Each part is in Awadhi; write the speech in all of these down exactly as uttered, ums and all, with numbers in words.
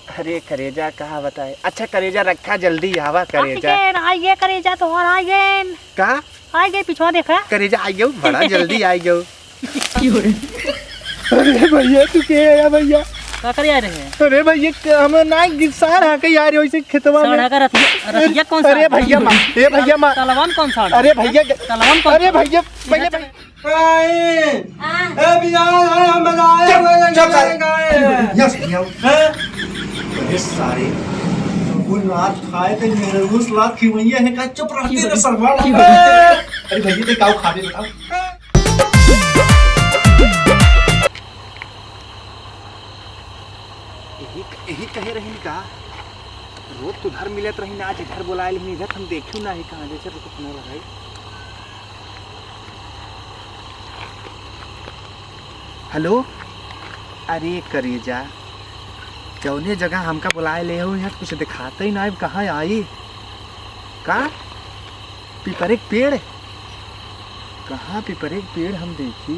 अरे करेजा, कहा बताए। अच्छा करेजा, रखा, जल्दी आवा करेजा। आइगेन, आइगे करेजा, तोहर आइगेन। का? आइगे, पिछवा देखा। करेजा आइगे, बड़ा जल्दी आइगे। अरे भैया, तू के आया भैया? का करे आ रहे हैं? अरे भैया, क-, हम ना गिसार आके यार, वैसे खेतवा में। साढ़ा का रतिया, रतिया कौन सा? अरे भैया, मा-, ए भैया, मा-, तलवा में कौन सा? अरे भैया, ग-, तलवा में कौन अरे सा? भैया, पहले इधर भाई। ए, हाँ। ए, बिलाल, अरे हम बताए चुप, हुए चुप सारे। गाए। यस, नहीं आओ। हैं? अरे सारे, कुल रात खाए थे, मेरे उस रात की वही है, का चुप रहती है, शर्मा। अरे भैया, ते काऊ खाबे बताओ। यही, यही कहे रही का? रोज तो उधर मिलत रही ना, आज इधर बुलाए लेकिन इधर हम देखियो ना ही कहाँ, जैसे रुको फोन लगाई। हेलो, अरे करेजा, जौने जगह हमका बुलाए ले हो, यहाँ कुछ दिखाते ही ना, अब कहाँ आई? का? पीपरे के पेड़? कहाँ पीपरे के पेड़ हम देखी?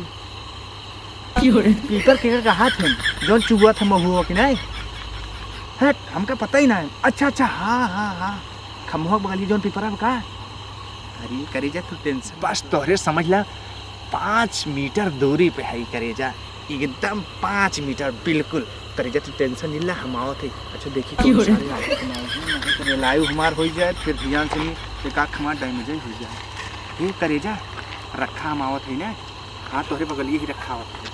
क्यों रे? पीपर के का हाथ है, जौन चुआ था महुआ कि नहीं? हट, हमका पता ही ना है। अच्छा, अच्छा, हाँ, हाँ, हाँ, खम्भवा के बगलिया जौन पीपरा बा का? अरे करेजा, तू टेंशन बस तोहरे समझ ला, पाँच मीटर दूरी पे है करेजा, एकदम पाँच मीटर बिल्कुल। करेजा, तू टेंशन नहीं ला, हम आवत है। अच्छा देखी, क्यों रे? सारे आवत हम आवत हैं, नहीं तो रेलायु हमार हो जाए, फिर ध्यान से नहीं, एक आँख हमार डैमेज हो जाए। हे करेजा, रखा, हम आवत है ना। हाँ, तोहरे बगलिए ही रखा आवत है, रखा।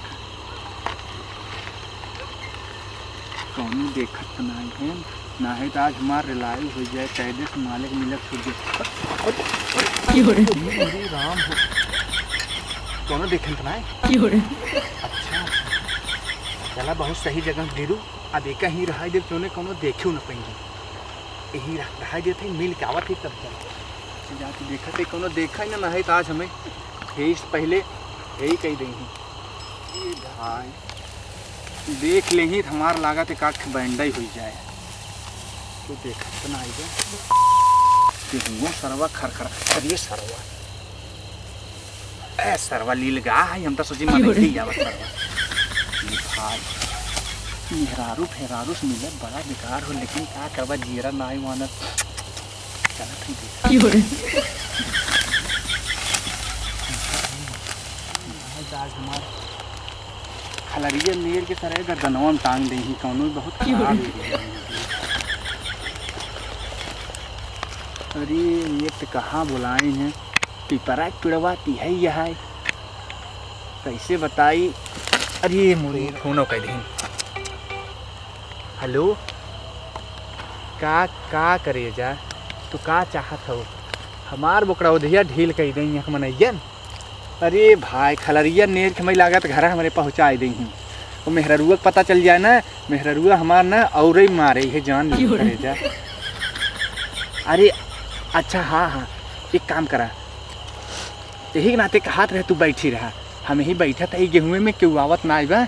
कौनो देखत तो नाहीं है, नाहीं तो आज हमार रेलायु हो जाए, कैदे से मालिक मिलत हो जाए। क्यों रे? अरे राम हो, कौनो देखत तो नाहीं। क्यों रे? अच्छा, चला बहुत सही जगह गिरू, अब एक ही रहा दे, क्यों ने कौनो देखियो न पाएंगे, यही रह-, रहा देते हैं, मिल के आवत ही तब चल। जाके देखत है, कौनो देखा ही ना, नाहीं तो आज हमें यही से पहले यही कही देही। ए भाई, देख लेही त हमार लागत एक आँख बैंडा ही हुई जाए। तू देखत त ना आइबे। केहुओ सरवा खर खर, अरे सरवा। ए सरवा लील गा है, हम तो सोची मन की नहीं आवत सरवा। ए भाई, मेहरारू फेरारू से मिले बड़ा बेकार हो, लेकिन का करबा, जियरा ना आई मानत। चला ठीक है। की हो रे? आज हमार खलरिया मेर के सरे गर्दनवा में टांग देही, कौनो बहुत की हो खराब रे? एरिया है। अरे, ये तो कहाँ बुलाए हैं? पिपरा के पिड़वा ती है यह है। कैसे बताई? अरे, ये मुड़ी फोनो कर देही। हेलो, का, का करे जा? तू का चाहत हो? हमार बोकरा उधिया ढील कई देई एक मनैयन। अरे भाई, खलरिया नेर के हमें लागत घर हमरे पहुँचाई देई। वो मेहररुआ के पता चल जाए ना, मेहररुआ हमार ना औरई मारे, ये जान ले करे जा। अरे, अच्छा, हाँ, हाँ, एक काम करा, यही के नाते कहात रहे, तू बैठी रहा, हम यही बैठा था, ई गेहूं में केहू आवत ना आइबा।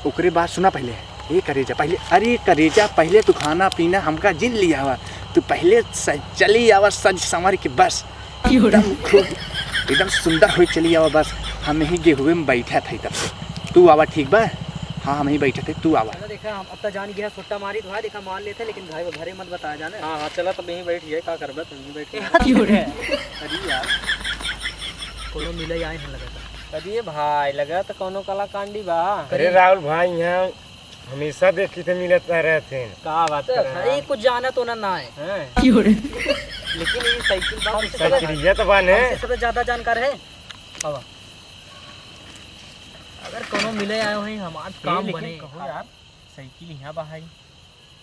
ओकरे बाद सुना पहले, ए करेजा, पहले, अरे करेजा, पहले तू खाना पीना हमका जिन लियावा, तू पहले स-, चली आवा सज संवर के बस, एकदम खूब, एकदम सुंदर होई चली आवा बस। हम यही गेहूं में बैठा था तब से, तू आवा, ठीक बा? हाँ, हम यही बैठा थे, तू आवा। चला देखा, हम अब तक जान गया, सुट्टा मारी तो भाई, देखा मार लेते, लेकिन भाई घरे मत बताया जाने। हाँ, हाँ, चला तब यहीं बैठ गए, का करबे, तू यहीं बैठ। ए, हद कर रहे। अरे यार, कोनो मिले आए हैं लगता। अरे भाई, लगा तो कोनो कलाकांडी बा। अरे राहुल भाई, यहाँ हमेशा देखी थे मिलत रहते हैं। का बात तो कर रहे हैं? भाई, कुछ जाना तो ना, ना है। हैं? क्यों रे? लेकिन ये साइकिल बा, हमसे साइकिल, सब, ये तो बा ने। हमसे सबसे ज्यादा जानकार है। आवा। अगर कोनो मिले आए हो, हमार ए, काम लेकिन बने। कहो यार, साइकिल यहाँ बा है,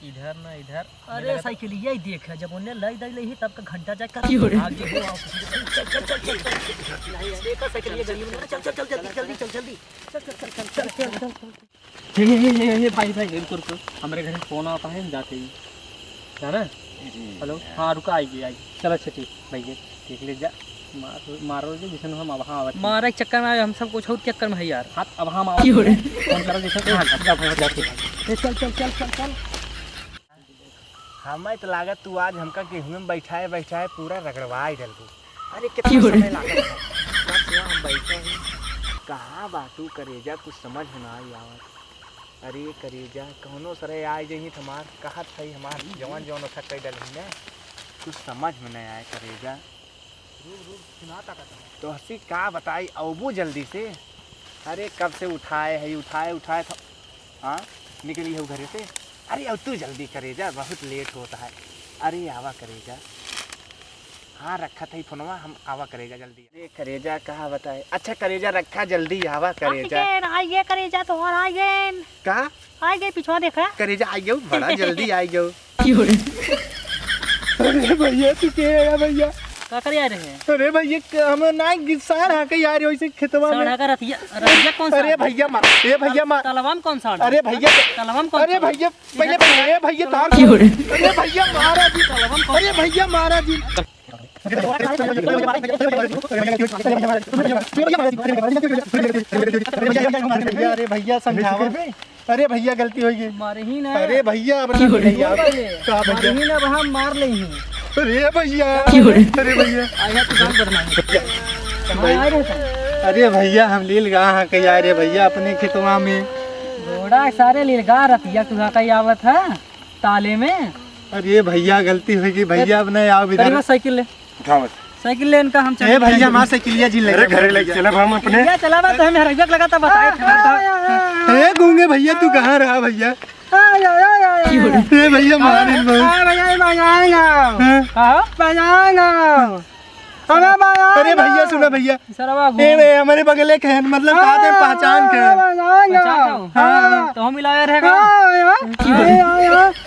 इधर ना इधर। अरे, साइकिल यही देख है, जब उन्हें लई दई लई तब का घंटा जाए कर। क्यों रे? आगे हो, आओ। चल, चल, चल, चल, चल। नहीं, देखा साइकिल ये गली में, चल, चल, चल, जल्दी, जल्दी, चल, जल्दी। चल, चल, चल। हे, हे, हे, हे, हे, भाई, भाई, रुको, रुको। हमारे घर में फोन आता है, हम जाते ही। जाना है? जी। हेलो? हाँ, रुका, आइए, आइए। चलो, अच्छा, ठीक, भैया, ठीक ले जा। मार, मारो जे, जैसे हम अब हाँ आवत हैं। मारे के चक्कर में हम सब कुछ और चक्कर में है यार। हाँ, अब हम आवत हैं। क्यों रे? फोन करो, जैसे हाँ, जा, जा, जा, जा। ए, चल, चल, चल, चल, चल। हमें तो लागत तू आज हमका गेहूं में बैठाए, बैठाए पूरा रगड़वाए डलबू। अरे, कितना क्यों रे? समय लागत है। बस यहाँ हम बैठे हैं। कहाँ बाटू करेजा, कुछ समझ में ना आई आवत। अरे करेजा, कौनो सरे आइ जइहीं त हमार, कहत हई हमार जवन जवन ओथा कइ डलही ना, कुछ समझ में न आए करेजा। रुक, रुक, सुनाता का तोहरा। तोहसी का बताई, अउबू जल्दी से। अरे कब से उठाए है, उठाए, उठाए था। हाँ, निकली हो घरे से। अरे अब तू जल्दी करेजा, बहुत लेट होता है। अरे आवा करेजा। हाँ, रखा था ही फोनवा, हम आवा करेजा जल्दी। अरे करेजा, कहा बताए। अच्छा करेजा, रखा जल्दी, आवा करेजा। आइगेन, आइगे करेजा, तोहर आइगेन। का? आइगे, पिछवा देखा। करेजा आइगे, बड़ा जल्दी आइगे। अरे भैया, तू के आया भैया? का करे आ रहे हैं? अरे भैया, क-, हम ना गिसार हा के यार, वैसे खेतवा में। साढ़ा का रतिया, रतिया कौन सा? अरे भैया, मार, ए भैया, मार। तलवा में कौन सा? अरे भैया, तलवा में कौन अरे सा? भैया, पहले, पहले, ए भैया, तार। अरे भैया, महाराज जी। तलवा में कौन अरे भैया, महाराज जी। अरे भैया, समझावा। अरे भैया, गलती होइ गई। मारही ना। अरे भैया, अब ना भैया। का भैया? मारही ना, वहाँ मार लेही। अरे भैया। अरे भैया। आया तो गाल बदनाम। कहाँ आए रहे तुम? अरे भैया, हम लील गा हाँ कहीं आए रे भैया, अपने खेतवा में। घोड़ा सारे लील गा रतिया तू कहीं आवत है ताले में। अरे भैया, गलती होइ गई भैया, अब नहीं आओ इधर। साइकिल ले। उठावत। साइकिल लेन का हम ए चले। भैया, हमार साइकिलिया जी ले अरे, घरे ले चलब हम अपने। ये चलावा तो हमें हरैया लगा था, बताए थे। ए गूंगे भैया, तू कहाँ रहा भैया? ए भैया, मारे बहुत। भैया, ये मजा आएगा। हाँ? मजा आएगा। अरे भैया, सुना भैया। सरवा ए, ए, हमारे बगले के हैं, मतलब, का दे पहचान के हैं। पहचान के हो? हाँ। तो हम मिलाया रहेगा। हाँ, हाँ।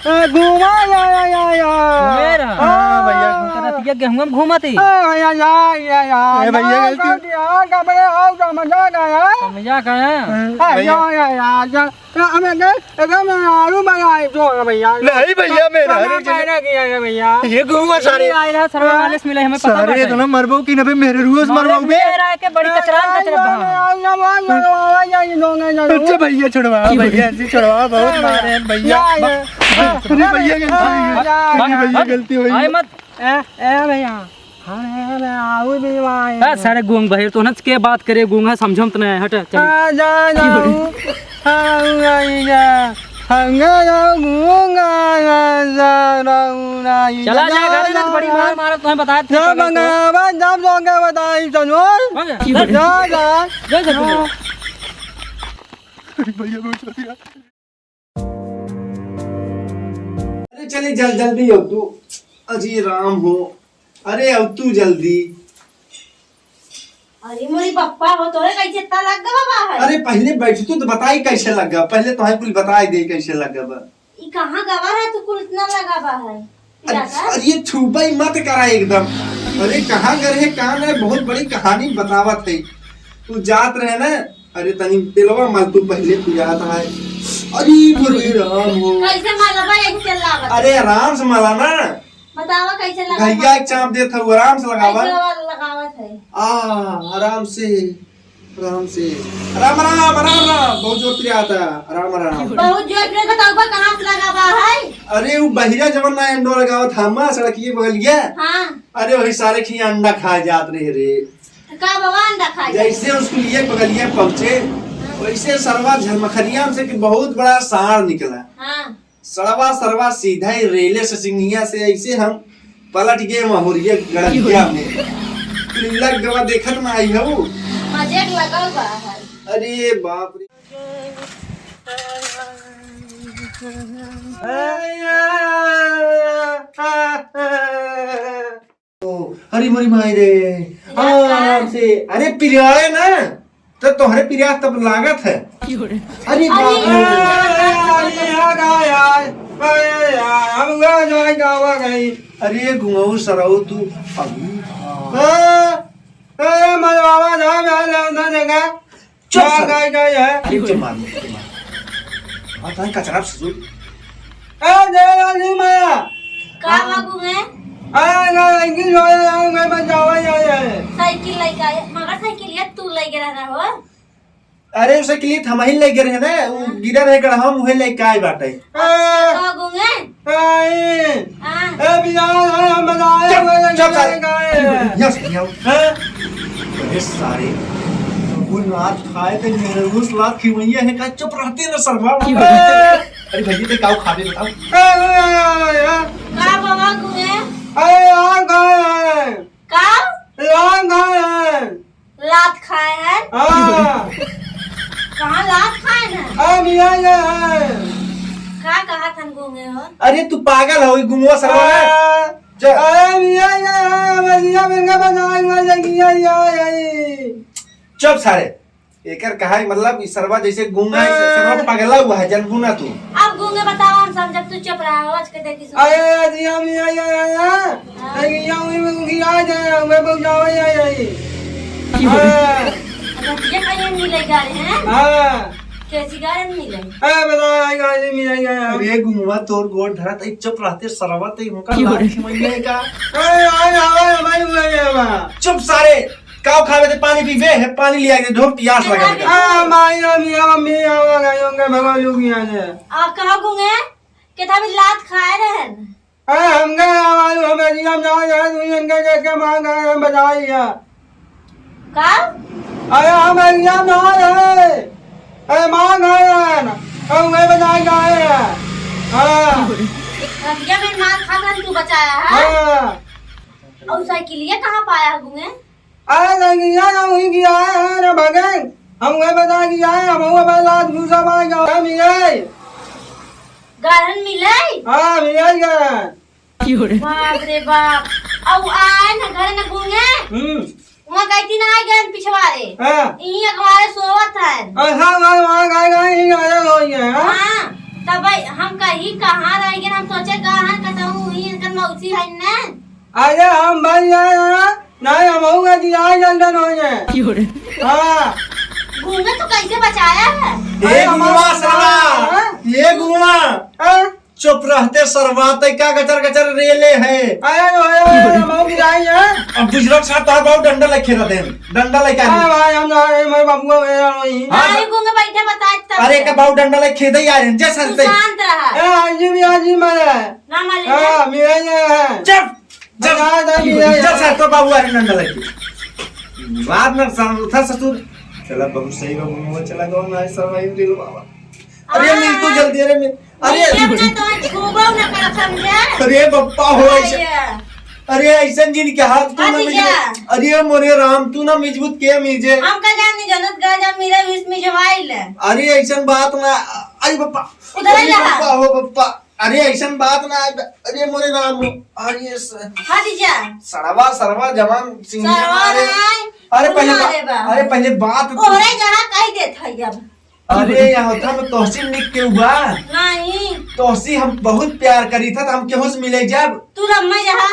ए, घूमा, या, या, या, या। घूमे रहा। हाँ, भैया। तो रतिया गेहूं में घूमत ही। ए, भैया, गलती। समझा गया। समझा गया। हाँ, भैया। या, या, या, या। तो हमें दे, एकदम आलू बनाए दो भैया। नहीं भैया, मेरा तो नहीं। मैंने किया है भैया। ये घूमा सारे। ये आए रहा, सरवा मालिश मिले, हमें पता सारे बाटे। इतना मरबो कि नबे मेरे रुएस मरबो बे। मेरा है के बड़ी कचरा, कचरा बहा। अच्छा भैया, छुड़वा भैया, जी छुड़वा, बहुत मारे हैं भैया। अरे भैया, गलती हो गई। अरे भैया, गलती हो गई। आए मत। ए, ए भैया, हम, हम आऊ भी भाई। ए, सारे गूंग बहिर, तो नच के बात करे, गूंग है, समझम त नहीं, हट, चल। आ, जा, जा, आऊ, आऊ, आई जा। हम जा, जा, गूंग, आ, जा, जा, राऊ, राई, चला जा, जा, घरे, ना तो बड़ी मार मारब, तुम्हें बता दे, जब पागल को। मंगावा, जब लोगे बताई, चलो। हो गया? जा, जा। जा, जा, तू। भैया, बहुत बढ़िया। अरे चले जल-, जल्दी हो तू। अरे राम हो, अरे अब तू जल्दी। अरे मोरी पप्पा हो, तोरे कैसे इतना लग गवा बा है? अरे पहले बैठ तू तो बताई कैसे लग गवा, पहले तो है कुल बताई दे कैसे लग गवा बा। ई कहाँ गवा है तू कुल इतना लगा बा है? अरे, पिराता? अरे ये छुपाई मत करा एकदम। अरे कहाँ गए है, कहाँ गए, बहुत बड़ी कहानी बतावत है। तू जात रहे ना, अरे तनी तेलवा मल तू पहले पिरात है। अरे मोरे राम हो। कैसे मलबा यही तेल लागत? अरे आराम से मला ना। बतावा कैसे लगा? भैया एक चाप देत है, आराम से लगावा। कैसे लगावत है? आ, आराम से, आराम से। राम राम, राम राम। बहुत जोर पिरात है। राम राम। बहुत जोर पिरात है, बतावा कहाँ से लगावा है? अरे वो बहिरा जवन ना अंडो लगावत है, माँ सड़किए बगलिया। हाँ। अरे वही सारे खी अंडा खा जात रहे रे। तो का बाबा अंडा खा जात? जैसे उसको लिए बगलिया पहुँचे, वैसे सरवा झरमखरिया से कि बहुत बड़ा साँड़ निकला। हाँ। सड़वा सरवा सीधा ही रेले से सिंगिया से ऐसे हम पलट गए महुरिया गड़किया में। तू लग गवा देखत ना आई हऊ। मजे लगल बा है। अरे बाप रे। ओ, अरे मोरी माई रे। पिरात का? आराम से। अरे पिराए ना। तो तोहरे पिरात तब लागत है। अरे बाप रे। अरे, अरे, आ गया यार। अरे यार, हम गए जो है गावा गई। अरे घुमाऊ सराऊ तू अभी। हाँ। ए, मरवावा जा, मैं लौंडा देगा। चुप क्या सर। गाय गाय है? अरे चुप मार, चुप मार। और तोहे कचरा से सुन। ए, दे वाली माया। का बाबू में? अरे ना, इंग्लिश वाले ना, मैं बचावा जा रहे हैं। साइकिल लेके आए, मगर साइकिल ये तू लेके रह रहा हो। अरे, उसे के लिए हम ही लेके रहे ना, वो गिरा रहे गढ़ा, हम उहे लेके आए बाटे। ए, का बाबू में? ए, हाँ। ए, बिना, हम बजाए, चुप, वो चुप, लेके सारे। आए। यहाँ से, यहाँ। हैं? अरे सारे, वो लात खाए थे, मेरे उस लात खिवैया है का, चुप रहते ना सरवा। अरे भैया, ते काऊ खाबे बताओ। का बाबा गुए? अरे यार, का है? का? लात खाए हैं। हाँ। कहाँ लात खाए हैं? हम यहाँ ये है। का कहा थन गूंगे हो? अरे तू पागल हो, गुंगवा सरवा है। हाँ। चल। अरे मियाँ ये है, मियाँ मिल के बनाए हुए लगी है, ये है। चुप सारे। एकर कहा है मतलब, ई सरवा जैसे गूंगा है, हाँ। सरवा पगला हुआ है, जन गूंगा तू। अब गूंगे बताओ, हम समझब, तू चुप रहा, आवाज के देखी सुन। अरे जिया मियाँ ये है, हाँ। ये हुई में गूंगी आ जाए, मैं बहुत जावे ये, ये। हाँ। रतिया कहीं मिले गाड़ी हैं? हाँ। कैसी गाड़ी में मिले? ए, बता, आई गाड़ी में आई गाड़ी। अरे, गुंगवा तोर गोड़ धरत, एक चुप रहते, सरवा ते उनका क्यों लात रे? खिवैया का। ए, आई, आई, आई, आई, आई, आई। चुप सारे, काव खावे ते पानी पीबे, है पानी लिया के ढोक, पियास लगा दे। आ, माई, आ, मियाँ, मम्मी, आ, आ, आ, आ, भगवान लोग यहाँ से। आ, कहाँ गूंगे? कितना भी लात खाए रहन। अरे हमका ना मालूम, हम अजिया में ना रहे, तू इनके देख के मांग रहे, हम बताई है। का? अरे हम अजिया में ना रहे, अरे मांग रहे हैं, हम वही बताई जाए हैं। हाँ। रतिया में मार खा कर तू बचाया है? हाँ। और साइकिलिया कहाँ पाया है तुम्हें? अरे लंगिया ना वहीं गिराए हैं ना भगन, हम वही बता गिराए, हम वो भाई लात घूसा मार गए, हम ये। गरहन मिले? हाँ, मिले गरहन। बाप रे बाप। अब आए ना घर में घूमे। हम्म। वहाँ गई थी ना, आ गए पिछवारे। हाँ। यहीं अखबारे सोवत है। हाँ, हाँ, हाँ, वहाँ गए, गए, यहीं आ रहे हो ये, हाँ? हाँ, तब भाई हम कही कहाँ रह गए, हम सोचे गरहन कतहूँ हुई, इनकर मौसी है ना। अरे हम भाई यार, नहीं, हम होगा कि आज लंदन हो जाए। क्यों रे? हाँ। घूमे तो कैसे बचाया है? अरे, ये हमारा गुंगवा सरवा, हाँ? ये गुंगवा। हाँ? चुप रहते सरवा, ते का गचर गचर रेले है? अरे, अरे, अरे, हम होगा कि आई है? अब बुजुर्ग साहब, तार बाबू डंडा लेके खेला दे, डंडा लेके आ हाँ, रहे। भाई, हम जा रहे हैं, मेरे बाबू को मेरा वही। हाँ, अरे, घूमे बैठे बता तब अरे, से। का बाबू डंडा लेके खेदे ही आ रहे हैं, जैसा तू शांत रहा। ए, आज भी, आज भी मारा है। ना मालूम है? हाँ, मेरा ही है। चुप। जब, बता दे, जब ये सातो बाबू आ रहे नंदा लगे। बात ना समझा ससुर। चला बहुत सही बाबू, वो चला गवा ना, ऐसा भाई दिल बाबा। अरे आ, मिल तू जल्दी, अरे मिल, अरे मिल जब ना तो छूबो ना कर समझे। अरे बप्पा हो, ऐसे, भैया। अरे ऐसन जिन के हाथ तू ना अरे मिल जा। अरे मोरे राम, तू ना मजबूत के मिजे। हम का जान नहीं जानत, गा जा मिले, विष मिजवाई ले। अरे ऐसन बात ना, अरे बप्पा, उधर अरे जा। बप्पा हो बप्पा। अरे ऐसन बात ना है, अरे मोरे राम, अरे स-, हट जा। सड़वा, सड़वा जवान सिंह सरवा मारे। नहीं, अरे तू पहले बा-, मारे बा। अरे पहले बात ओहरे जहाँ कह देत है अब। अरे यहाँ था मैं तोहसी निक के हुआ। नहीं। तोहसी हम बहुत प्यार करी था, तो हम केहू से मिले जब। तू रम्मा जहाँ।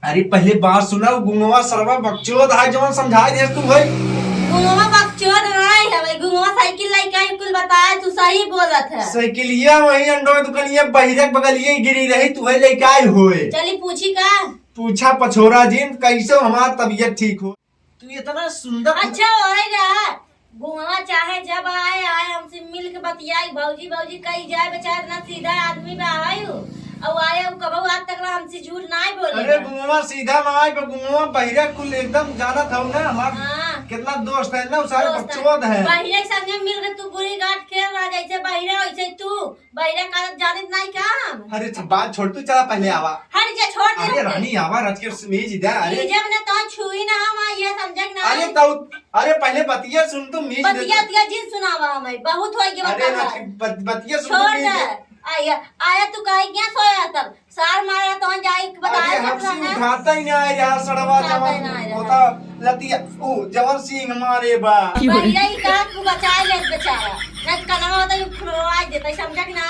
अरे पहले बात सुना, गुंगवा सरवा बकचोद है, जवन समझाए दे तू भाई। गुंगवा बकचोद नहीं है भाई, गुंगवा साइकिल लेके आई, कुल बताए, तू सही बोलत है। साइकिलिया वही अंडो दुकानिया बहिरे के बगलिए गिरी रही, तू है लेके आई होए। चली पूछी का? पूछा पछोरा जिन, कैसे हमार तबीयत ठीक हो? तू इतना सुंदर। अच्छा, ओए जा। गुंगवा चाहे जब आए, आए हमसे मिल के बतियाई, भौजी, भौजी कही जाए, बेचारा इतना सीधा आदमी बा है उ। और आए, उ कबहू आज तक ला हमसे झूठ नाई बोले अरे बा। गुंगवा सीधा ना आए, पर गुंगवा बहिरा कुल एकदम जानत हौ ना, हमार हाँ। कितना दोस्त है ना, उ सारे दोस्त है। बकचोद है। बहिरे के संगे मिल के तू गुल्ली गाठ खेल रहा, जैसे बहिरा वैसे तू। बहिरा का जानत नाई का हम? अरे, अच्छा, बात छोड़, तू चला पहले आवा। हट जा, छोड़ दे अरे, हमके। रानी आवा, रच के समीज दे, अरे। ई जब ना तो छुई ना हम, ये समझे कि ना? अरे, तौ, अरे, पहले बतिया सुन, तू मीज दे। बतिया, बतिया जिन सुनावा हमें, बहुत होई गया अरे, बता। रच के बत-, बतिया सुन, तू छोड़ मीज दे। दे। आया, आया तू काहे क्या सोया तब? सार मारा तो जाई बताया अरे, हमसे ना। उठाता ही ना यार, सड़वा उठाता जवान ही ना यार। होता लतिया, ओ, जवान सिंह मारे बा। बहिरा ही का तू बचाए ले बेचारा। नहीं तो कनवा होता यू खुलवा देता, समझा कि ना?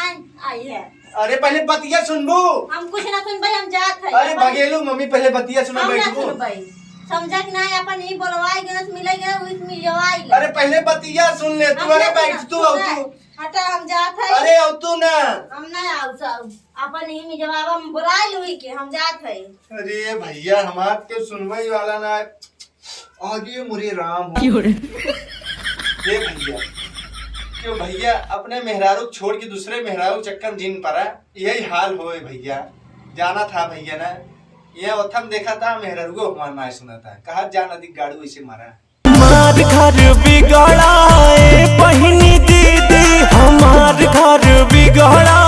आई है। अरे पहले बतिया सुनबू। हम कुछ ना सुनबे, हम जात है। अरे अपन भगेलू मम्मी, पहले बतिया सुना हम ना बैठबू। सुनबे। समझा कि ना, अपन ही बोलवाई गनस मिले गए, उस मिलवाई ले। अरे पहले बतिया सुन ले तू, हम अरे ना बैठ सुनब, तू, अब सुनब। तू। हटा, हम जात है। अरे अब तू ना। हम ना आऊ सब। अपन ही मिजवावा में बोलाई लुई के हम जात है। अरे भैया, हमार के सुनवाई वाला ना है। अरे मोरे राम हो। क्यों रे? हे भैया, क्यों भैया, अपने मेहरारू छोड़ के दूसरे मेहरारू चक्कर जिन परा, यही हाल होए भैया। जाना था भैया ना, ये ओथम देखा था, मेहरारू हमार ना सुना था, कहा जा नदी गाड़ू ऐसे मारा। घर बिगड़ा ए बहिनी दीदी, हमार घर बिगड़ा